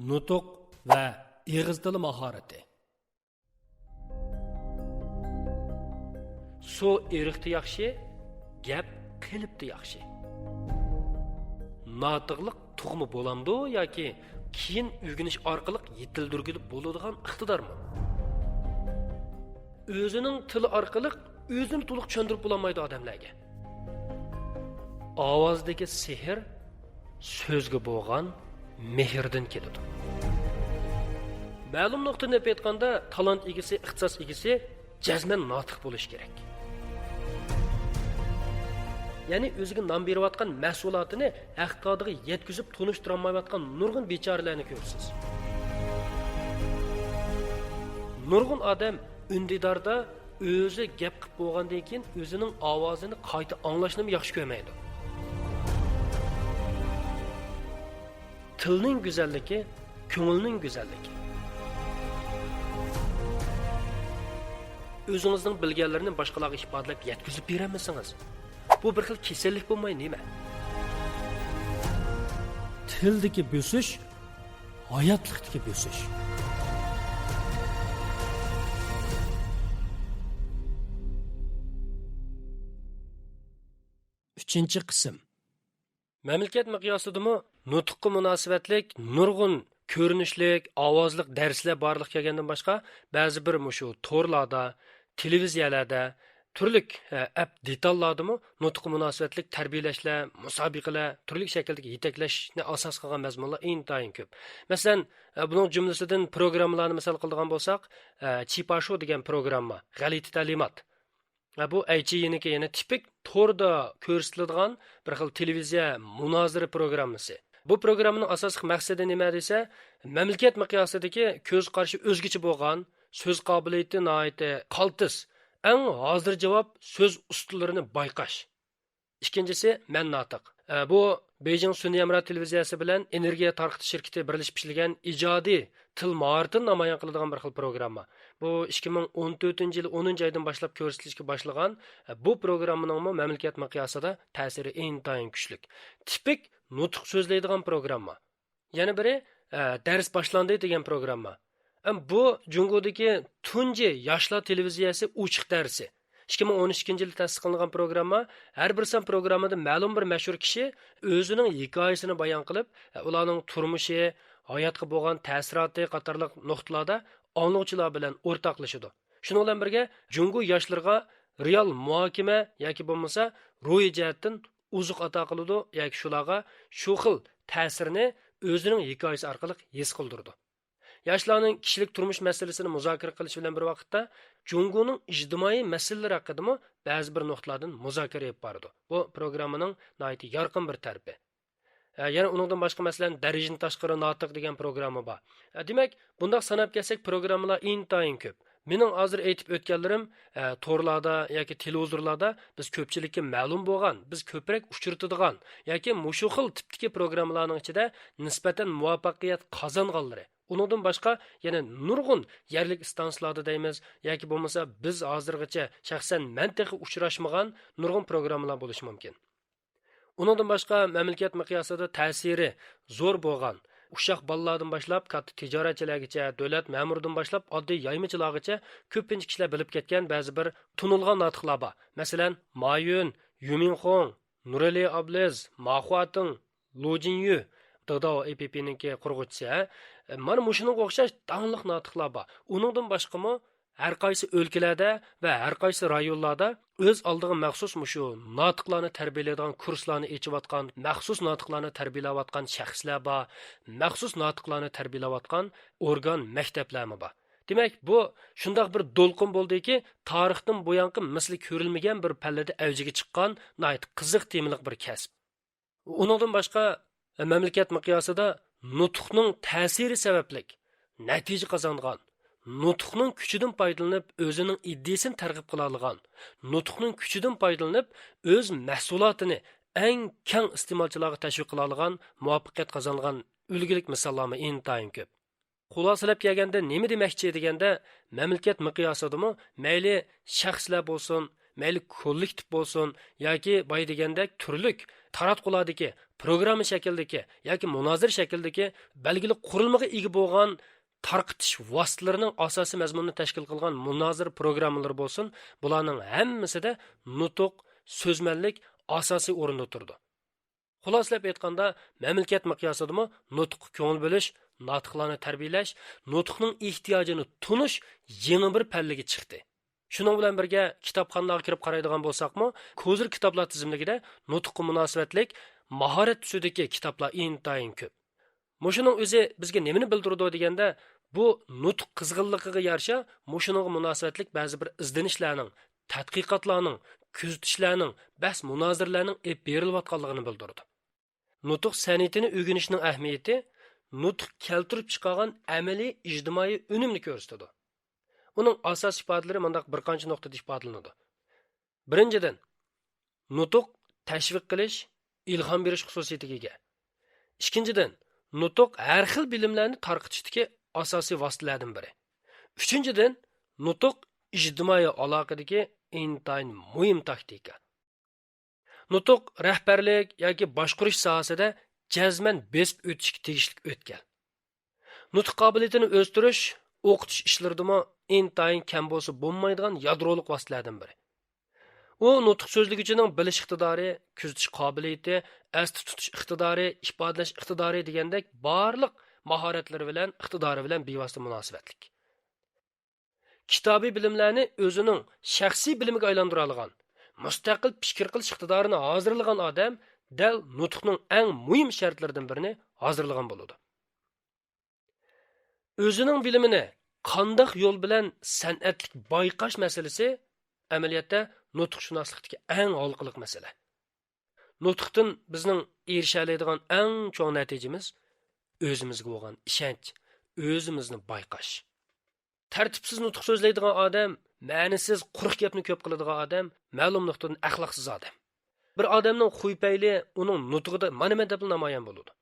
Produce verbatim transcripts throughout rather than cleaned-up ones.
نۇتۇق ۋە ئېغىز تىلى ماھارىتى. سۇ ئېرىقتا ياخشى، گەپ قېلىپتا ياخشى. ناتىقلىق تۇغما بولامدۇ ياكى كېيىن ئۆگىنىش ئارقىلىق يېتىلدۈرگىلى بولىدىغان ئىقتىدارمۇ؟ ئۆزىنىڭ تىلى ئارقىلىق ئۆزىنى تولۇق چۈشەندۈرۈپ بولالمايدۇ ئادەملەرگە. ئاۋازدىكى سېھىر سۆزگە بولغان مېھىردىن كېلىدۇ. مەلۇم نۇقتىدىن ئېلىپ ئېيتقاندا، تالانت ئىگىسى، ئىختىساس ئىگىسى جەزمەن ناتىق بولۇشى كېرەك. يەنى ئۆزىگە نان بېرىۋاتقان مەھسۇلاتىنى ھەق قادىغا يەتكۈزۈپ تونۇشتۇرالمايۋاتقان نۇرغۇن بىچارىلەرنى كۆرىسىز. نۇرغۇن ئادەم ئۈندىداردا ئۆزى گەپ قىلىپ بولغاندىن كېيىن ئۆزىنىڭ ئاۋازىنى قايتا ئاڭلاشنىمۇ ياخشى كۆرمەيدۇ. تىلنىڭ گۈزەللىكى، كۆڭۈلنىڭ گۈزەللىكى. ئۆزىڭىزنىڭ بىلگەنلىرىنى باشقىلارغا ئىپادىلەپ يەتكۈزۈپ بېرەلمىسىڭىز، بۇ بىر خىل كېسەللىك بولماي نېمە؟ تىلدىكى بۆسۈش ھاياتلىقتىكى بۆسۈش. ئۈچىنچى قىسىم. مەملىكەت مىقياسىدىمۇ نۇتۇققا مۇناسىۋەتلىك نۇرغۇن كۆرۈنۈشلۈك، ئاۋازلىق دەرسلەر بارلىققا كەلگەندىن باشقا، بەزى بىر مۇشۇ تورلاردا، تېلېۋىزىيەلەردە، تۈرلۈك، ئە، ئەپ دېتاللاردىمۇ نۇتۇققا مۇناسىۋەتلىك تەربىيەلەشلەر، مۇسابىقىلەر، تۈرلۈك شەكىلدىكى يېتەكلەشنى ئاساس قىلغان مەزمۇنلار ئىنتايىن كۆپ. مەسىلەن، ئە، بۇنىڭ جۈملىسىدىن پروگراممىلارنى مىسال قىلىدىغان بولساق، ئە، چىپاشو دېگەن پروگرامما، غەلىتە تەلىمات. ھە، بۇ ئەيچىيىنىڭكى يەنە تىپىك توردا كۆرسىتىلىدىغان بىر خىل تېلېۋىزىيە مۇنازىرە پروگراممىسى. بۇ پروگراممىنىڭ ئاساسلىق مەقسىتى نېمە دېسە، مەملىكەت مىقياسىدىكى كۆز قارىشى ئۆزگىچە بولغان، سۆز قابىلىيىتى ناھايىتى قالتىس، ئەڭ ھازىر جاۋاب سۆز ئۇستىلىرىنى بايقاش. ئىككىنچىسى، مەن ناتىق. ئە، بۇ بېيجىڭ سۈنئىي ھەمراھ تېلېۋىزىيەسى بىلەن ئېنېرگىيە تارقىتىش شىركىتى بىرلىشىپ ئىشلىگەن ئىجادىي تىل ماھارىتىنى نامايان قىلىدىغان بىر خىل پروگرامما. بۇ ئىككى مىڭ ئون تۆتىنچى يىل ئونىنچى ئايدىن باشلاپ كۆرسىتىلىشكە باشلىغان، ئە، بۇ پروگراممىنىڭمۇ مەملىكەت مىقياسىدا تەسىرى ئىنتايىن كۈچلۈك. تىپىك نۇتۇق سۆزلەيدىغان پروگرامما. يەنە بىرى، ئە، دەرس باشلاندى دېگەن پروگرامما. ئەم، بۇ جۇڭگودىكى تۇنجى ياشلار تېلېۋىزىيەسى ئوچۇق دەرسى. ئىككى مىڭ ئون ئىككىنچى يىلى تەسىس قىلىنغان پروگرامما. ھەر بىر سان پروگراممىدا مەلۇم بىر مەشھۇر كىشى ئۆزىنىڭ ھېكايىسىنى بايان قىلىپ، ئە، ئۇلارنىڭ تۇرمۇشى، ھاياتقا بولغان تەسىراتى قاتارلىق نۇقتىلاردا ئاڭلىغۇچىلار بىلەن ئورتاقلىشىدۇ. شۇنىڭ بىلەن بىرگە، جۇڭگو ياشلىرىغا رېئال مۇھاكىمە ياكى بولمىسا روھىي جەھەتتىن ئوزۇق ئاتا قىلىدۇ ياكى شۇلارغا شۇ خىل تەسىرنى ئۆزىنىڭ ھېكايىسى ئارقىلىق ھېس قىلدۇرىدۇ. ياشلارنىڭ كىشىلىك تۇرمۇش مەسىلىسىنى مۇزاكىرە قىلىش بىلەن بىر ۋاقىتتا، جۇڭگونىڭ ئىجتىمائىي مەسىلىلىرى ھەققىدىمۇ بەزى بىر نۇقتىلاردىن مۇزاكىرە ئېلىپ بارىدۇ. بۇ پروگراممىنىڭ ناھايىتى يارقىن بىر تەرىپى. ھە، يەنە ئۇنىڭدىن باشقا، مەسىلەن، دەرىجىدىن تاشقىرى ناتىق دېگەن پروگرامما بار. ھە، دېمەك، بۇنداق ساناپ كەلسەك، پروگراممىلار ئىنتايىن كۆپ. مېنىڭ ھازىر ئېيتىپ ئۆتكەنلىرىم، ھە، تورلاردا ياكى تېلېۋىزورلاردا بىز كۆپچىلىككە مەلۇم بولغان، بىز كۆپرەك ئۇچرىتىدىغان ياكى مۇشۇ خىل تىپتىكى پروگراممىلارنىڭ ئىچىدە نىسبەتەن مۇۋەپپەقىيەت قازانغانلىرى. ئۇنىڭدىن باشقا يەنە نۇرغۇن يەرلىك ئىستانسىلاردا دەيمىز ياكى بولمىسا بىز ھازىرغىچە شەخسەن مەن تېخى ئۇچراشمىغان نۇرغۇن پروگراممىلار بولۇشى مۇمكىن. ئۇنىڭدىن باشقا، مەملىكەت مىقياسىدا تەسىرى زور بولغان، ئۇششاق بالىلاردىن باشلاپ، كاتتا تىجارەتچىلەرگىچە، دۆلەت مەمۇرىدىن باشلاپ، ئاددىي يايمىچىلارغىچە كۆپىنچە كىشىلەر بىلىپ كەتكەن بەزى بىر تونۇلغان ناتىقلار بار. مەسىلەن، مايۈن، يۈمىنخۇڭ، نۇرئەلى ئابلىز، ما خۇاتىڭ، لۇ جىنيۈ، دېداۋ ئېپپىنىڭكى قۇرغۇچىسى، ھە؟ مانا مۇشۇنىڭغا ئوخشاش داڭلىق ناتىقلار بار. ئۇنىڭدىن باشقىمۇ، ھەر قايسى ئۆلكىلەردە ۋە ھەر قايسى رايونلاردا ئۆز ئالدىغا مەخسۇس مۇشۇ ناتىقلارنى تەربىيەلەيدىغان كۇرسلارنى ئېچىۋاتقان، مەخسۇس ناتىقلارنى تەربىيەلەۋاتقان شەخسلەر بار، مەخسۇس ناتىقلارنى تەربىيەلەۋاتقان ئورگان، مەكتەپلەرمۇ بار. دېمەك، بۇ شۇنداق بىر دولقۇن بولدىكى، تارىختىن بۇيانقى مىسلى كۆرۈلمىگەن بىر پەللىدە ئەۋجىگە چىققان ناھايىتى قىزىق تېمىلىق بىر كەسىپ. ئۇنىڭدىن باشقا، مەملىكەت مىقياسىدا نۇتۇقنىڭ تەسىرى سەۋەبلىك نەتىجە قازانغان، نۇتۇقنىڭ كۈچىدىن پايدىلىنىپ ئۆزىنىڭ ئىدىيىسىنى تەرغىب قىلالىغان، نۇتۇقنىڭ كۈچىدىن پايدىلىنىپ ئۆز مەھسۇلاتىنى ئەڭ كەڭ ئىستېمالچىلارغا تەشۋىق قىلالىغان مۇۋەپپەقىيەت قازانغان ئۈلگىلىك مىساللارمۇ ئىنتايىن كۆپ. خۇلاسىلەپ كەلگەندە نېمە دېمەكچى دېگەندە، مەملىكەت مىقياسىدىمۇ مەيلى شەخسلەر بولسۇن، مەيلى كوللېكتىپ بولسۇن ياكى بايا دېگەندەك تۈرلۈك تاراتقۇلاردىكى پروگرامما شەكلىدىكى ياكى مۇنازىرە شەكلىدىكى بەلگىلىك قۇرۇلمىغا ئىگە بولغان تارقىتىش ۋاسىتىلىرىنىڭ ئاساسىي مەزمۇنىنى تەشكىل قىلغان مۇنازىرە پروگراممىلىرى بولسۇن، بۇلارنىڭ ھەممىسىدە نۇتۇق، سۆزمەنلىك ئاساسىي ئورۇندا تۇرىدۇ. خۇلاسىلەپ ئېيتقاندا، مەملىكەت مىقياسىدىمۇ نۇتۇققا كۆڭۈل بۆلۈش، ناتىقلارنى تەربىيەلەش، نۇتۇقنىڭ ئېھتىياجىنى تونۇش يېڭى بىر پەللىگە چىقتى. شۇنىڭ بىلەن بىرگە، كىتابخانىلارغا كىرىپ قارايدىغان بولساقمۇ، كوزىر كىتابلار تىزىملىكىدە نۇتۇققا مۇناسىۋەتلىك ماھارەت تۈسىدىكى كىتابلار ئىنتايىن كۆپ. مۇشۇنىڭ ئۆزى بىزگە نېمىنى بىلدۈرىدۇ دېگەندە، بۇ نۇتۇق قىزغىنلىقىغا يارىشا مۇشۇنىڭغا مۇناسىۋەتلىك بەزى بىر ئىزدىنىشلەرنىڭ، تەتقىقاتلارنىڭ، كۆزىتىشلەرنىڭ، بەھس مۇنازىرىلەرنىڭ ئېلىپ بېرىلىۋاتقانلىقىنى بىلدۈرىدۇ. نۇتۇق سەنئىتىنى ئۆگىنىشنىڭ ئەھمىيىتى نۇتۇق كەلتۈرۈپ چىقارغان ئەمەلىي ئىجتىمائىي ئۈنۈمنى كۆرسىتىدۇ. ئۇنىڭ ئاساسىي ئىپادىلىرى مۇنداق بىر قانچە نۇقتىدا ئىپادىلىنىدۇ. بىرىنچىدىن، نۇتۇق تەشۋىق قىلىش، ئىلھام بېرىش خۇسۇسىيىتىگە ئىگە. ئىككىنچىدىن، نۇتۇق ھەر خىل بىلىملەرنى تارقىتىشتىكى ئاساسىي ۋاسىتىلەردىن بىرى. ئۈچىنچىدىن، نۇتۇق ئىجتىمائىي ئالاقىدىكى ئىنتايىن مۇھىم تاكتىكا. نۇتۇق رەھبەرلىك ياكى باشقۇرۇش ساھەسىدە جەزمەن بېسىپ ئۆتۈشكە تېگىشلىك ئۆتكەل. نۇتۇق قابىلىيىتىنى ئۆستۈرۈش، ئوقۇتۇش ئىشلىرىدىمۇ ئىنتايىن كەم بولسا بولمايدىغان يادرولۇق ۋاسىتىلەردىن بىرى. ئۇ نۇتۇق سۆزلىگۈچىنىڭ بىلىش ئىقتىدارى، كۆزىتىش قابىلىيىتى، ئەستە تۇتۇش ئىقتىدارى، ئىپادىلەش ئىقتىدارى دېگەندەك بارلىق ماھارەتلىرى بىلەن، ئىقتىدارى بىلەن بىۋاسىتە مۇناسىۋەتلىك. كىتابىي بىلىملەرنى ئۆزىنىڭ شەخسىي بىلىمىگە ئايلاندۇرالىغان، مۇستەقىل پىكىر قىلىش ئىقتىدارىنى ھازىرلىغان ئادەم دەل نۇتۇقنىڭ ئەڭ مۇھىم شەرتلىرىدىن بىرىنى ھازىرلىغان بولىدۇ. ئۆزىنىڭ بىلىمىنى قانداق يول بىلەن سەنئەتلىك بايقاش مەسىلىسى ئەمەلىيەتتە نۇتۇقشۇناسلىقتىكى ئەڭ ھالقىلىق مەسىلە. نۇتۇقتىن بىزنىڭ ئېرىشەلەيدىغان ئەڭ چوڭ نەتىجىمىز ئۆزىمىزگە بولغان ئىشەنچ، ئۆزىمىزنى بايقاش. تەرتىپسىز نۇتۇق سۆزلەيدىغان ئادەم، مەنىسىز، قۇرۇق گەپنى كۆپ قىلىدىغان ئادەم، مەلۇم نۇقتىدىن ئەخلاقسىز ئادەم. بىر ئادەمنىڭ خۇي پەيلى ئۇنىڭ نۇتۇقىدا مانا مەندەپلا نامايان بولىدۇ.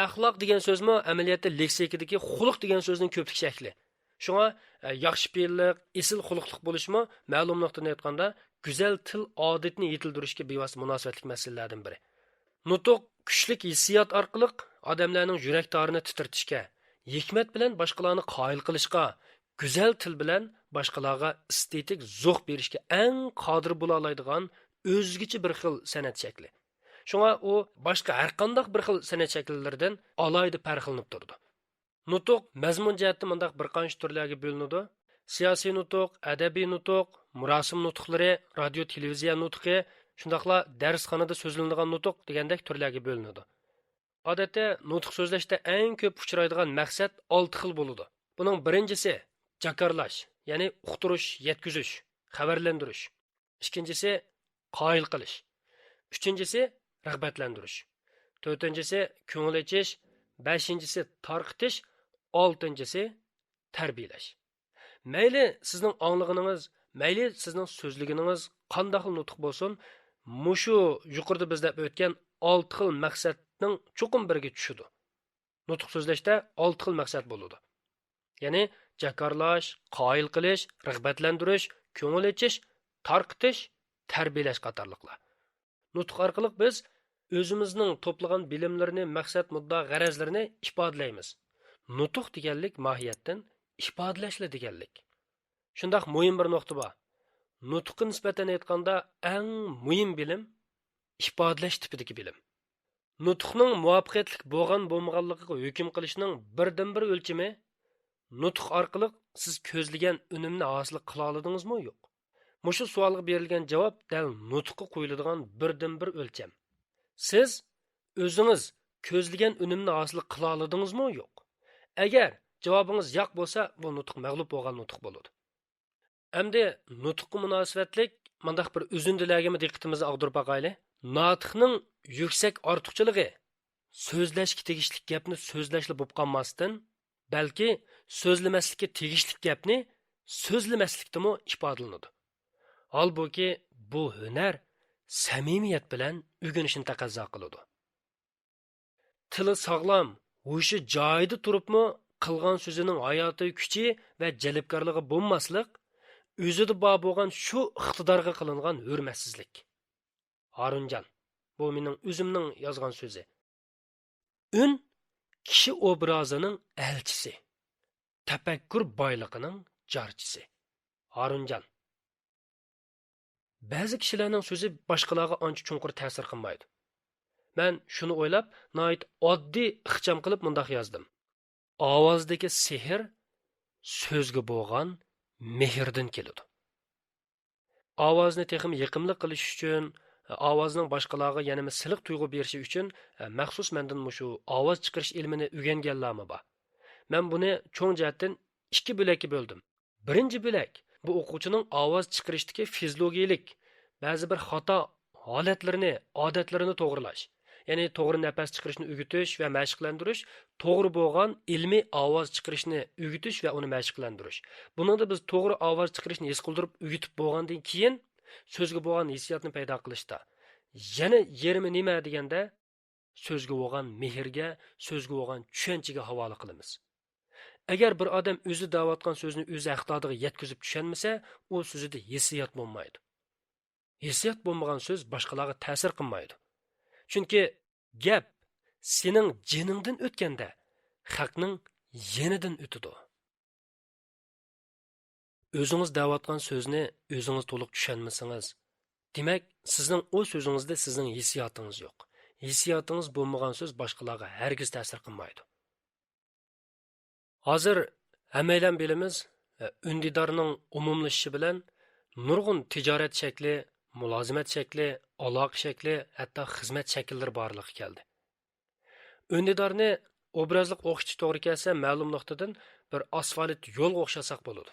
ئەخلاق دېگەن سۆزمۇ ئەمەلىيەتتە لېكسىكىدىكى خۇلق دېگەن سۆزنىڭ كۆپلۈك شەكلى. شۇڭا، ئە، ياخشى پېئىللىق، ئېسىل خۇلقلۇق بولۇشمۇ مەلۇم نۇقتىدىن ئېيتقاندا، گۈزەل تىل ئادىتىنى يېتىلدۈرۈشكە بىۋاسىتە مۇناسىۋەتلىك مەسىلىلەردىن بىرى. نۇتۇق كۈچلۈك ھېسسىيات ئارقىلىق ئادەملەرنىڭ يۈرەك تارىنى تىترىتىشكە، ھېكمەت بىلەن باشقىلارنى قايىل قىلىشقا، گۈزەل تىل بىلەن باشقىلارغا ئېستېتىك زوق بېرىشكە ئەڭ قادىر بولالايدىغان ئۆزگىچە بىر خىل سەنئەت شەكلى. شۇڭا ئۇ باشقا ھەرقانداق بىر خىل سەنئەت شەكىللىرىدىن ئالاھىدە پەرقلىنىپ تۇرىدۇ. نۇتۇق مەزمۇن جەھەتتە مۇنداق بىر قانچە تۈرلەرگە بۆلۈنىدۇ. سىياسىي نۇتۇق، ئەدەبىي نۇتۇق، مۇراسىم نۇتۇقلىرى، رادىيو، تېلېۋىزىيە نۇتۇقى، شۇنداقلا دەرسخانىدا سۆزلىنىدىغان نۇتۇق دېگەندەك تۈرلەرگە بۆلۈنىدۇ. ئادەتتە نۇتۇق سۆزلەشتە ئەڭ كۆپ ئۇچرايدىغان مەقسەت ئالتە خىل بولىدۇ. بۇنىڭ بىرىنچىسى جاكارلاش، يەنى ئۇقتۇرۇش، يەتكۈزۈش، خەۋەرلەندۈرۈش. ئىككىنچىسى قايىل قىلىش. ئۈچىنچىسى رىغبەتلەندۈرۈش. تۆتىنچىسى كۆڭۈل ئېچىش. بەشىنچىسى تارقىتىش. ئالتىنچىسى تەربىيەلەش. مەيلى سىزنىڭ ئاڭلىغىنىڭىز، مەيلى سىزنىڭ سۆزلىگىنىڭىز قانداقلا نۇتۇق بولسۇن، مۇشۇ يۇقىرىدا بىز دەپ ئۆتكەن ئالتە خىل مەقسەتنىڭ چوقۇم بىرىگە چۈشىدۇ. نۇتۇق سۆزلەشتە ئالتە خىل مەقسەت بولىدۇ. يەنى جاكارلاش، قايىل قىلىش، رىغبەتلەندۈرۈش، كۆڭۈل ئېچىش، تارقىتىش، تەربىيەلەش قاتارلىقلار. نۇتۇق ئارقىلىق بىز ئۆزىمىزنىڭ توپلىغان بىلىملىرىنى، مەقسەت، مۇددىئا، غەرەزلىرىنى ئىپادىلەيمىز. نۇتۇق دېگەنلىك ماھىيەتتىن ئىپادىلەشلا دېگەنلىك. شۇنداق مۇھىم بىر نۇقتا بار. نۇتۇققا نىسبەتەن ئېيتقاندا، ئەڭ مۇھىم بىلىم ئىپادىلەش تىپىدىكى بىلىم. نۇتۇقنىڭ مۇۋەپپەقىيەتلىك بولغان بولمىغانلىقىغا ھۆكۈم قىلىشنىڭ بىردىنبىر ئۆلچىمى، نۇتۇق ئارقىلىق سىز كۆزلىگەن ئۈنۈمنى ھاسىل قىلالىدىڭىزمۇ يوق؟ مۇشۇ سوئالغا بېرىلگەن جاۋاب دەل نۇتۇققا قويۇلىدىغان بىردىنبىر ئۆلچەم. سىز ئۆزىڭىز كۆزلىگەن ئۈنۈمنى ھاسىل قىلالىدىڭىزمۇ يوق؟ ئەگەر جاۋابىڭىز ياق بولسا، بۇ نۇتۇق مەغلۇپ بولغان نۇتۇق بولىدۇ. ئەمدى نۇتۇققا مۇناسىۋەتلىك مۇنداق بىر ئۈزۈندىلەرگىمۇ دىققىتىمىزنى ئاغدۇرۇپ باقايلى. ناتىقنىڭ يۈكسەك ئارتۇقچىلىقى سۆزلەشكە تېگىشلىك گەپنى سۆزلەشلا بولۇپ قالماستىن، بەلكى سۆزلىمەسلىككە تېگىشلىك گەپنى سۆزلىمەسلىكتىمۇ ئىپادىلىنىدۇ. ھالبۇكى، بۇ ھۈنەر سەمىمىيەت بىلەن ئۆگىنىشنى تەقەززا قىلىدۇ. تىلى ساغلام، ھوشى جايىدا تۇرۇپمۇ، قىلغان سۆزىنىڭ ھاياتىي كۈچى ۋە جەلپكارلىقى بولماسلىق، ئۆزىدە بار بولغان شۇ ئىقتىدارغا قىلىنغان ھۆرمەتسىزلىك. ھارۇنجان، بۇ مېنىڭ ئۆزۈمنىڭ يازغان سۆزى. ئۈن كىشى ئوبرازىنىڭ ئەلچىسى، تەپەككۇر بايلىقىنىڭ جارچىسى. ھارۇنجان. بەزى كىشىلەرنىڭ سۆزى باشقىلارغا ئانچە چوڭقۇر تەسىر قىلمايدۇ. مەن شۇنى ئويلاپ، ناھايىتى ئاددىي ئىخچام قىلىپ مۇنداق يازدىم: ئاۋازدىكى سېھىر سۆزگە بولغان مېھىردىن كېلىدۇ. ئاۋازنى تېخىمۇ يېقىملىق قىلىش ئۈچۈن، ئاۋازنىڭ باشقىلارغا يەنىمۇ سىلىق تۇيغۇ بېرىشى ئۈچۈن، مەخسۇس مەندىن مۇشۇ ئاۋاز چىقىرىش ئىلمىنى ئۆگەنگەنلەرمۇ بار. مەن بۇنى چوڭ جەھەتتىن ئىككى بۆلەككە بۆلدۈم. بىرىنچى بۆلەك، بۇ ئوقۇغۇچىنىڭ ئاۋاز چىقىرىشتىكى فىزىولوگىيىلىك بەزى بىر خاتا ھالەتلىرىنى، ئادەتلىرىنى توغرىلاش. يەنى توغرا نەپەس چىقىرىشنى ئۆگىتىش ۋە مەشىقلەندۈرۈش، توغرا بولغان ئىلمىي ئاۋاز چىقىرىشنى ئۆگىتىش ۋە ئۇنى مەشىقلەندۈرۈش. بۇنىڭدا بىز توغرا ئاۋاز چىقىرىشنى ھېس قىلدۇرۇپ ئۆگىتىپ بولغاندىن كېيىن، سۆزگە بولغان ھېسسىياتنى پەيدا قىلىشتا. يەنە يېرىمى نېمە دېگەندە، سۆزگە بولغان مېھىرگە، سۆزگە بولغان چۈشەنچىگە ھاۋالە قىلىمىز. ئەگەر بىر ئادەم ئۆزى دەۋاتقان سۆزنى ئۆز ھەقدادىغا يەتكۈزۈپ چۈشەنمىسە، ئۇ سۆزىدە ھېسسىيات بولمايدۇ. ھېسسىيات بولمىغان سۆز باشقىلارغا تەسىر قىلمايدۇ. چۈنكى گەپ سېنىڭ جېنىڭدىن ئۆتكەندە، خەقنىڭ يېنىدىن ئۆتىدۇ. ئۆزىڭىز دەۋاتقان سۆزنى ئۆزىڭىز تولۇق چۈشەنمىسىڭىز، دېمەك، سىزنىڭ ئۇ سۆزىڭىزدە سىزنىڭ ھېسسىياتىڭىز يوق. ھېسسىياتىڭىز بولمىغان سۆز باشقىلارغا ھەرگىز تەسىر قىلمايدۇ. ھازىر ھەممەيلەن بىلىمىز، ئۈندىدارنىڭ ئومۇملىشىشى بىلەن نۇرغۇن تىجارەت شەكلى، مۇلازىمەت شەكلى، ئالاقە شەكلى، ھەتتا خىزمەت شەكىللىرى بارلىققا كەلدى. ئۈندىدارنى ئوبرازلىق ئوخشىتىش توغرا كەلسە، مەلۇم نۇقتىدىن بىر ئاسفالت يولغا ئوخشاتساق بولىدۇ.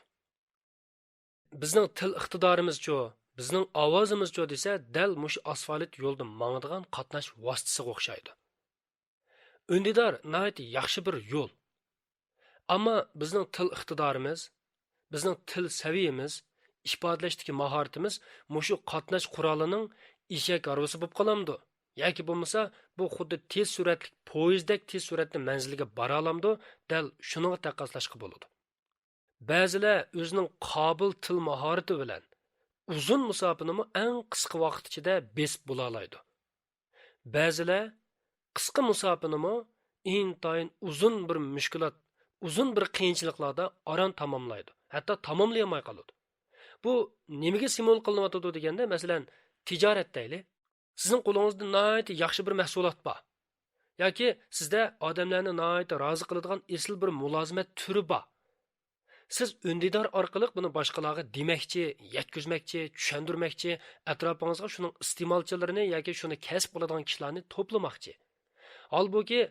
بىزنىڭ تىل ئىقتىدارىمىزچۇ، بىزنىڭ ئاۋازىمىزچۇ دېسە، دەل مۇشۇ ئاسفالت يولدا ماڭىدىغان قاتناش ۋاسىتىسىغا ئوخشايدۇ. ئۈندىدار ناھايىتى ياخشى بىر يول. ئەمما بىزنىڭ تىل ئىقتىدارىمىز، بىزنىڭ تىل سەۋىيەمىز، ئىپادىلەشتىكى ماھارىتىمىز مۇشۇ قاتناش قورالىنىڭ ئېشەك ھارۋىسى بولۇپ قالامدۇ؟ ياكى بولمىسا، بۇ خۇددى تېز سۈرئەتلىك پويىزدەك تېز سۈرئەتتە مەنزىلگە بارالامدۇ؟ دەل شۇنىڭغا تەققاسلاشقا بولىدۇ. بەزىلەر ئۆزىنىڭ قابىل تىل ماھارىتى بىلەن ئۇزۇن مۇساپىنىمۇ ئەڭ قىسقا ۋاقىت ئىچىدە بېسىپ بولالايدۇ. بەزىلەر قىسقا مۇساپىنىمۇ ئىنتايىن ئۇزۇن بىر مۈشكۈلات، ئۇزۇن بىر قىيىنچىلىقلاردا ئاران تاماملايدۇ، ھەتتا تاماملىيالماي قالىدۇ. بۇ نېمىگە سىمۋول قىلىنىۋاتىدۇ دېگەندە، مەسىلەن، تىجارەت دەيلى. سىزنىڭ قولىڭىزدا ناھايىتى ياخشى بىر مەھسۇلات بار. ياكى سىزدە ئادەملەرنى ناھايىتى رازى قىلىدىغان ئېسىل بىر مۇلازىمەت تۈرى بار. سىز ئۈندىدار ئارقىلىق بۇنى باشقىلارغا دېمەكچى، يەتكۈزمەكچى، چۈشەندۈرمەكچى، ئەتراپىڭىزغا شۇنىڭ ئىستېمالچىلىرىنى ياكى شۇنى كەسىپ قىلىدىغان كىشىلەرنى توپلىماقچى. ھالبۇكى،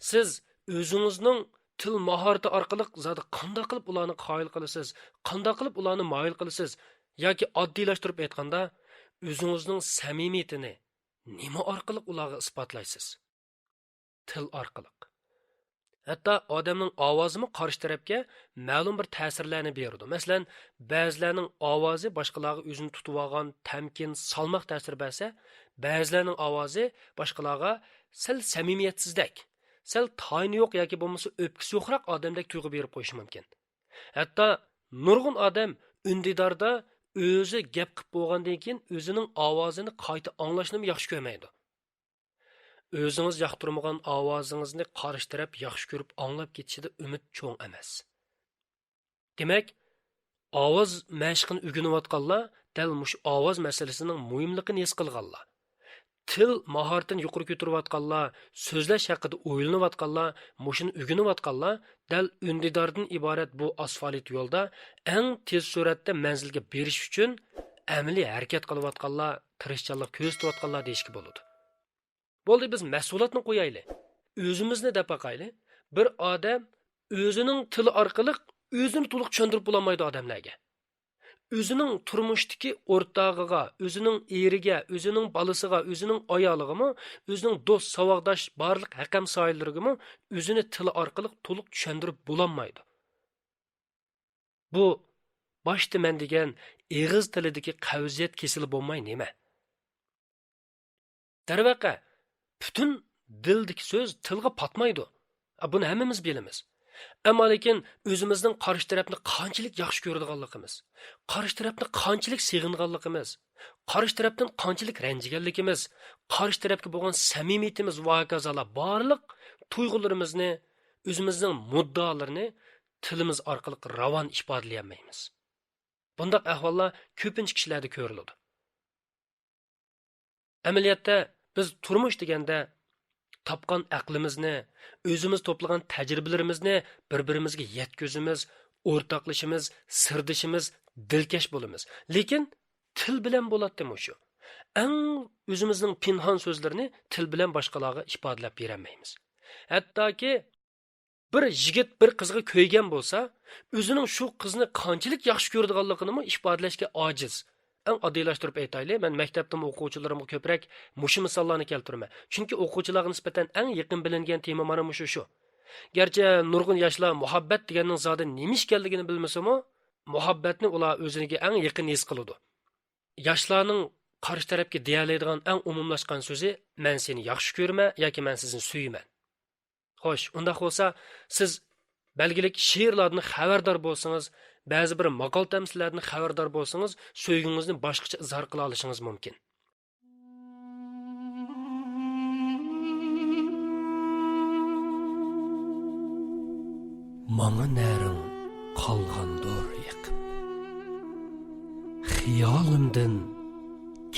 سىز ئۆزىڭىزنىڭ تىل ماھارىتى ئارقىلىق زادى قانداق قىلىپ ئۇلارنى قايىل قىلىسىز، قانداق قىلىپ ئۇلارنى مايىل قىلىسىز؟ ياكى ئاددىيلاشتۇرۇپ ئېيتقاندا، ئۆزىڭىزنىڭ سەمىمىيىتىنى نېمە ئارقىلىق ئۇلارغا ئىسپاتلايسىز؟ تىل ئارقىلىق. ھەتتا ئادەمنىڭ ئاۋازىمۇ قارشى تەرەپكە مەلۇم بىر تەسىرلەرنى بېرىدۇ. مەسىلەن، بەزىلەرنىڭ ئاۋازى باشقىلارغا ئۆزىنى تۇتۇۋالغان، تەمكىن، سالماق تەسىر بەرسە، بەزىلەرنىڭ ئاۋازى باشقىلارغا سەل سەمىمىيەتسىزدەك، سەل تايىنى يوق ياكى بولمىسا ئۆپكىسى يوقراق ئادەمدەك تۇيغۇ بېرىپ قويۇشى مۇمكىن. ھەتتا نۇرغۇن ئادەم ئۈندىداردا ئۆزى گەپ قىپ بولغاندىن كېيىن ئۆزىنىڭ ئاۋازىنى قايتا ئاڭلاشنىمۇ ياخشى كۆرمەيدۇ. ئۆزىڭىز ياقتۇرمىغان ئاۋازىڭىزنى قارشى تەرەپ ياخشى كۆرۈپ ئاڭلاپ كېتىشىدە ئۈمىد چوڭ ئەمەس. دېمەك، ئاۋاز مەشقىنى ئۆگىنىۋاتقانلار دەل مۇشۇ ئاۋاز مەسىلىسىنىڭ مۇھىملىقىنى ھېس قىلغانلار. تىل ماھارىتىنى يۇقىرى كۆتۈرۈۋاتقانلار، سۆزلەش ھەققىدە ئويلىنىۋاتقانلار، مۇشۇنى ئۆگىنىۋاتقانلار دەل ئۈندىداردىن ئىبارەت بۇ ئاسفالت يولدا ئەڭ تېز سۈرئەتتە مەنزىلگە بېرىش ئۈچۈن ئەمەلىي ھەرىكەت قىلىۋاتقانلار، تىرىشچانلىق كۆرسىتىۋاتقانلار دېيىشكە بولىدۇ. بولدى، بىز مەھسۇلاتنى قويايلى. ئۆزىمىزنى دەپ باقايلى. بىر ئادەم ئۆزىنىڭ تىلى ئارقىلىق ئۆزىنى تولۇق چۈشەندۈرۈپ بولالمايدۇ ئادەملەرگە. ئۆزىنىڭ تۇرمۇشتىكى ئورتاغىغا، ئۆزىنىڭ ئېرىگە، ئۆزىنىڭ بالىسىغا، ئۆزىنىڭ ئايالىغىمۇ، ئۆزىنىڭ دوست، ساۋاقداش، بارلىق ھەقەمساھىبلىرىگىمۇ ئۆزىنى تىلى ئارقىلىق تولۇق چۈشەندۈرۈپ بولالمايدۇ. بۇ باشتا مەن دېگەن ئېغىز تىلىدىكى قەۋزىيەت كېسىلى بولماي نېمە؟ دەرۋەقە، پۈتۈن دىلدىكى سۆز تىلغا پاتمايدۇ. ئا، بۇنى ھەممىمىز بىلىمىز. ئەمما لېكىن ئۆزىمىزنىڭ قارشى تەرەپنى قانچىلىك ياخشى كۆرىدىغانلىقىمىز، قارشى تەرەپنى قانچىلىك سېغىنغانلىقىمىز، قارشى تەرەپتىن قانچىلىك رەنجىگەنلىكىمىز، قارشى تەرەپكە بولغان سەمىمىيىتىمىز ۋە ھاكازالار بارلىق تۇيغۇلىرىمىزنى، ئۆزىمىزنىڭ مۇددىئالىرىنى تىلىمىز ئارقىلىق راۋان ئىپادىلىيەلمەيمىز. بۇنداق ئەھۋاللار كۆپىنچە كىشىلەردە كۆرۈلىدۇ. ئەمەلىيەتتە، بىز تۇرمۇش دېگەندە تاپقان ئەقلىمىزنى، ئۆزىمىز توپلىغان تەجرىبىلىرىمىزنى بىر-بىرىمىزگە يەتكۈزىمىز، ئورتاقلىشىمىز، سىردىشىمىز، دىلكەش بولىمىز. لېكىن تىل بىلەن بولاتتى مۇشۇ. ئەڭ ئۆزىمىزنىڭ پىنھان سۆزلىرىنى تىل بىلەن باشقىلارغا ئىپادىلەپ بېرەلمەيمىز. ھەتتاكى بىر يىگىت بىر قىزغا كۆيگەن بولسا، ئۆزىنىڭ شۇ قىزنى قانچىلىك ياخشى كۆرىدىغانلىقىنىمۇ ئىپادىلەشكە ئاجىز. ئەڭ ئاددىيلاشتۇرۇپ ئېيتايلى، مەن مەكتەپتىمۇ ئوقۇغۇچىلىرىمغا كۆپرەك مۇشۇ مىساللارنى كەلتۈرىمەن. چۈنكى ئوقۇغۇچىلارغا نىسبەتەن ئەڭ يېقىن بىلىنگەن تېما مانا مۇشۇ شۇ. گەرچە نۇرغۇن ياشلار مۇھەببەت دېگەننىڭ زادى نېمە ئىكەنلىكىنى بىلمىسىمۇ، مۇھەببەتنى ئۇلار ئۆزىگە ئەڭ يېقىن ھېس قىلىدۇ. ياشلارنىڭ قارشى تەرەپكە دېيەلەيدىغان ئەڭ ئومۇملاشقان سۆزى، «مەن سېنى ياخشى كۆرىمەن» ياكى «مەن سىزنى سۆيىمەن». خوش، ئۇنداق بولسا، سىز بەلگىلىك شېئىرلاردىن خەۋەردار بولسىڭىز، بەزى بىر ماقال-تەمسىللەردىن خەۋەردار بولسىڭىز، سۆيگۈڭىزنى باشقىچە ئىزھار قىلالىشىڭىز مۇمكىن. ماڭا نەرىڭ قالغاندۇر يېقىپ، خىيالىمدىن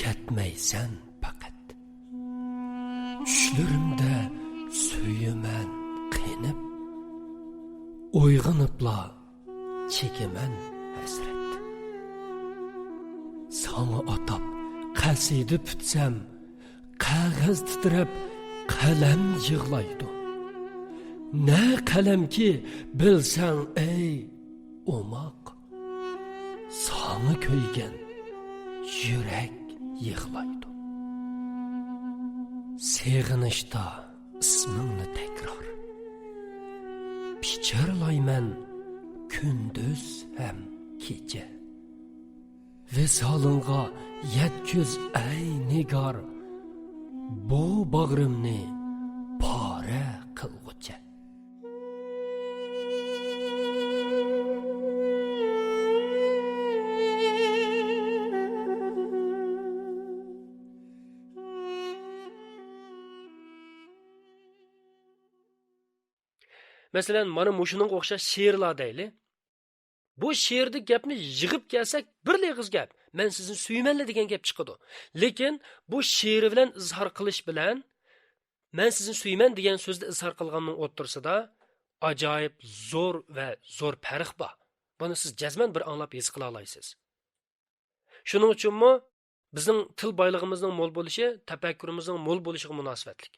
كەتمەيسەن پەقەت. چۈشلىرىمدە سۆيىمەن قېنىپ، ئويغىنىپلا چېكىمەن ھەسرەت. ساڭا ئاتاپ قەسىدە پۈتسەم، قەغەز تىترەپ، قەلەم يىغلايدۇ. نە قەلەمكى بىلسەڭ، ئەي ئوماق، ساڭا كۆيگەن يۈرەك يىغلايدۇ. سېغىنىشتا ئىسمىڭنى تەكرار، پىچىرلايمەن كۈندۈز ھەم كېچە. ۋىسالىڭغا يەتكۈز، ئەي نىگار، بۇ باغرىمنى پارە قىلغۇچە. مەسىلەن، مانا مۇشۇنىڭغا ئوخشاش شېئىرلار دەيلى. بۇ شېئىردىكى گەپنى يىغىپ كەلسەك، بىرلا ئېغىز گەپ، «مەن سىزنى سۆيىمەنلا» دېگەن گەپ چىقىدۇ. لېكىن بۇ شېئىرى بىلەن ئىزھار قىلىش بىلەن «مەن سىزنى سۆيىمەن» دېگەن سۆزنى ئىزھار قىلغاننىڭ ئوتتۇرىسىدا ئاجايىپ زور ۋە زور پەرق بار. بۇنى سىز جەزمەن بىر ئاڭلاپ ھېس قىلالايسىز. شۇنىڭ ئۈچۈنمۇ بىزنىڭ تىل بايلىقىمىزنىڭ مول بولۇشى تەپەككۇرىمىزنىڭ مول بولۇشىغا مۇناسىۋەتلىك.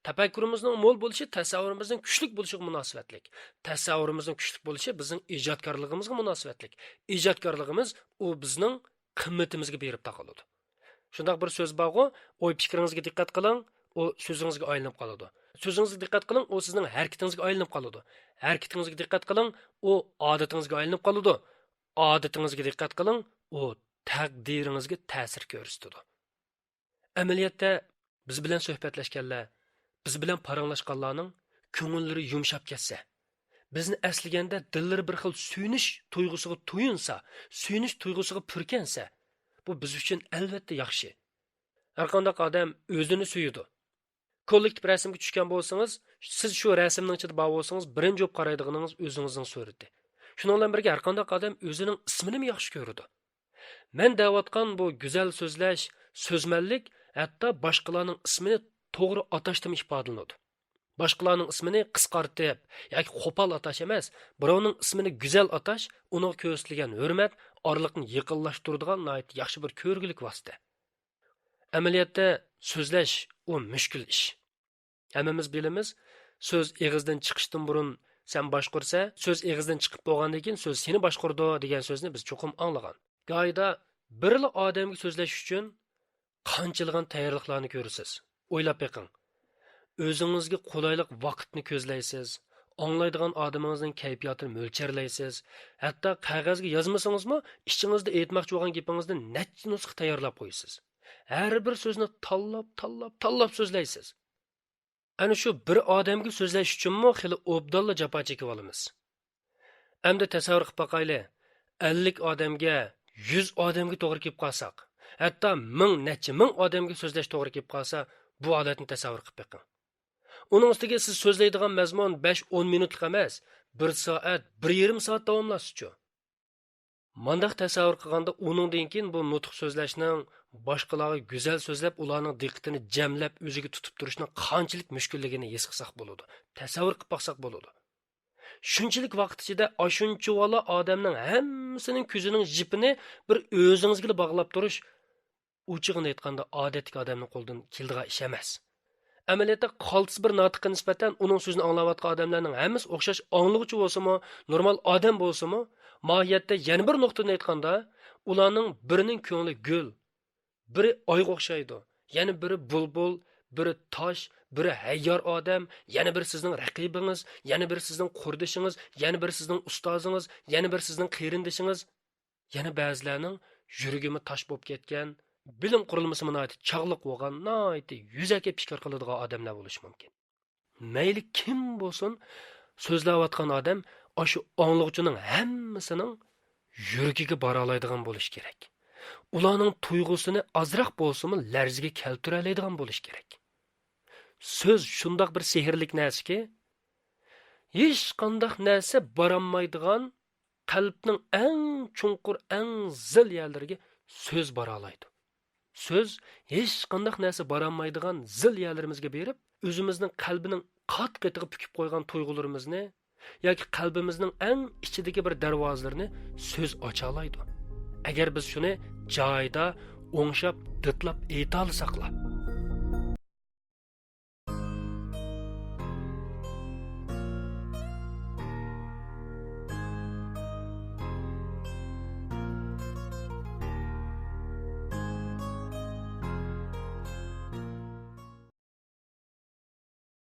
تەپەككۇرىمىزنىڭ مول بولۇشى تەسەۋۋۇرىمىزنىڭ كۈچلۈك بولۇشىغا مۇناسىۋەتلىك. تەسەۋۋۇرىمىزنىڭ كۈچلۈك بولۇشى بىزنىڭ ئىجادكارلىقىمىزغا مۇناسىۋەتلىك. ئىجادكارلىقىمىز ئۇ بىزنىڭ قىممىتىمىزگە بېرىپ تاقىلىدۇ. شۇنداق بىر سۆز بارغۇ، «ئوي پىكرىڭىزگە دىققەت قىلىڭ، ئۇ سۆزىڭىزگە ئايلىنىپ قالىدۇ. سۆزىڭىزگە دىققەت قىلىڭ، ئۇ سىزنىڭ ھەرىكىتىڭىزگە ئايلىنىپ قالىدۇ. ھەرىكىتىڭىزگە دىققەت قىلىڭ، ئۇ ئادىتىڭىزگە ئايلىنىپ قالىدۇ. ئادىتىڭىزگە دىققەت قىلىڭ، ئۇ تەقدىرىڭىزگە تەسىر كۆرسىتىدۇ.» ئەمەلىيەتتە، بىز بىلەن سۆھبەتلەشكەنلەر، بىز بىلەن پاراڭلاشقانلارنىڭ كۆڭۈللىرى يۇمشاپ كەتسە، بىزنى ئەسلىگەندە دىللىرى بىر خىل سۆيۈنۈش تۇيغۇسىغا تويۇنسا، سۆيۈنۈش تۇيغۇسىغا پۈركەنسە، بۇ بىز ئۈچۈن ئەلۋەتتە ياخشى. ھەرقانداق ئادەم ئۆزىنى سۆيىدۇ. كوللېكتىپ رەسىمگە چۈشكەن بولسىڭىز، سىز شۇ رەسىمنىڭ ئىچىدە بار بولسىڭىز، بىرىنچى بولۇپ قارايدىغىنىڭىز ئۆزىڭىزنىڭ سۈرىتى. شۇنىڭ بىلەن بىرگە، ھەرقانداق ئادەم ئۆزىنىڭ ئىسمىنىمۇ ياخشى كۆرىدۇ. مەن دەۋاتقان بۇ گۈزەل سۆزلەش، سۆزمەنلىك ھەتتا باشقىلارنىڭ ئىسمىنى توغرا ئاتاشتىمۇ ئىپادىلىنىدۇ. باشقىلارنىڭ ئىسمىنى قىسقارتىپ ياكى قوپال ئاتاش ئەمەس، بىراۋنىڭ ئىسمىنى گۈزەل ئاتاش ئۇنىڭغا كۆرسىتىلگەن ھۆرمەت، ئارىلىقنى يېقىنلاشتۇرىدىغان ناھايىتى ياخشى بىر كۆرگۈلۈك ۋاسىتە. ئەمەلىيەتتە سۆزلەش ئۇ مۈشكۈل ئىش. ھەممىمىز بىلىمىز، سۆز ئېغىزدىن چىقىشتىن بۇرۇن سەن باشقۇرىسەن، سۆز ئېغىزدىن چىقىپ بولغاندىن كېيىن سۆز سېنى باشقۇرىدۇ دېگەن سۆزنى بىز چوقۇم ئاڭلىغان. گاھىدا بىرلا ئادەمگە سۆزلەش ئۈچۈن قانچىلىغان تەييارلىقلارنى كۆرىسىز. ئويلاپ بېقىڭ. ئۆزىڭىزگە قولايلىق ۋاقىتنى كۆزلەيسىز. ئاڭلايدىغان ئادىمىڭىزنىڭ كەيپىياتىنى مۆلچەرلەيسىز. ھەتتا قەغەزگە يازمىسىڭىزمۇ، ئىچىڭىزدە ئېيتماقچى بولغان گېپىڭىزنى نەچچە نۇسخا تەييارلاپ قويىسىز. ھەر بىر سۆزنى تاللاپ، تاللاپ، تاللاپ سۆزلەيسىز. ئەنە شۇ بىر ئادەمگە سۆزلەش ئۈچۈنمۇ خېلى ئوبدانلا جاپا چېكىۋالىمىز. ئەمدى تەسەۋۋۇر قىلىپ باقايلى، ئەللىك ئادەمگە، يۈز ئادەمگە توغرا كېلىپ قالساق، ھەتتا مىڭ، نەچچە مىڭ ئادەمگە سۆزلەش توغرا كېلىپ قالسا، بۇ ھالەتنى تەسەۋۋۇر قىلىپ بېقىڭ. ئۇنىڭ ئۈستىگە سىز سۆزلەيدىغان مەزمۇن بەش، ئون مىنۇتلۇق ئەمەس، بىر سائەت، بىر يېرىم سائەت داۋاملاشسىچۇ؟ مانداق تەسەۋۋۇر قىلغاندا، ئۇنىڭدىن كېيىن بۇ نۇتۇق سۆزلەشنىڭ، باشقىلارغا گۈزەل سۆزلەپ، ئۇلارنىڭ دىققىتىنى جەملەپ، ئۆزىگە تۇتۇپ تۇرۇشنىڭ قانچىلىك مۈشكۈللۈكىنى ھېس قىلساق بولىدۇ، تەسەۋۋۇر قىلىپ باقساق بولىدۇ. شۇنچىلىك ۋاقىت ئىچىدە ئاشۇنچىۋالا ئادەمنىڭ ھەممىسىنىڭ كۆزىنىڭ يىپىنى بىر ئۆزىڭىزگىلا باغلاپ تۇرۇش، ئوچۇقىنى ئېيتقاندا، ئادەتتىكى ئادەمنىڭ قولىدىن كېلىدىغان ئىش ئەمەس. ئەمەلىيەتتە، قالتىس بىر ناتىققا نىسبەتەن ئۇنىڭ سۆزىنى ئاڭلاۋاتقان ئادەملەرنىڭ ھەممىسى ئوخشاش ئاڭلىغۇچى بولسىمۇ، نورمال ئادەم بولسىمۇ، ماھىيەتتە يەنە بىر نۇقتىدىن ئېيتقاندا، ئۇلارنىڭ بىرىنىڭ كۆڭلى گۈل، بىرى ئايغا ئوخشايدۇ، يەنە بىرى بۇلبۇل، بىرى تاش، بىرى ھەييار ئادەم، يەنە بىرى سىزنىڭ رەقىبىڭىز، يەنە بىرى سىزنىڭ قۇردىشىڭىز، يەنە بىرى سىزنىڭ ئۇستازىڭىز، يەنە بىرى سىزنىڭ قېرىندىشىڭىز. يەنە بەزىلەرنىڭ يۈرىكىمۇ تاش بولۇپ كەتكەن، بىلىم قۇرۇلمىسىمۇ ناھايىتى چاغلىق بولغان، ناھايىتى يۈزەكى پىكىر قىلىدىغان ئادەملەر بولۇشى مۇمكىن. مەيلى كىم بولسۇن، سۆزلەۋاتقان ئادەم ئاشۇ ئاڭلىغۇچىنىڭ ھەممىسىنىڭ يۈرىكىگە بارالايدىغان بولۇشى كېرەك. ئۇلارنىڭ تۇيغۇسىنى ئازراق بولسىمۇ لەرزىگە كەلتۈرەلەيدىغان بولۇشى كېرەك. سۆز شۇنداق بىر سېھىرلىك نەرسىكى، ھېچقانداق نەرسە بارالمايدىغان قەلبنىڭ ئەڭ چوڭقۇر، ئەڭ زىل يەرلىرىگە سۆز بارالايدۇ. سۆز ھېچقانداق نەرسە بارالمايدىغان زىل يەرلىرىمىزگە بېرىپ، ئۆزىمىزنىڭ قەلبىنىڭ قات-قېتىغا پۈكۈپ قويغان تۇيغۇلىرىمىزنى ياكى قەلبىمىزنىڭ ئەڭ ئىچىدىكى بىر دەرۋازىلىرىنى سۆز ئاچالايدۇ. ئەگەر بىز شۇنى جايىدا، ئوڭشاپ، دىتلاپ ئېيتالىساقلا.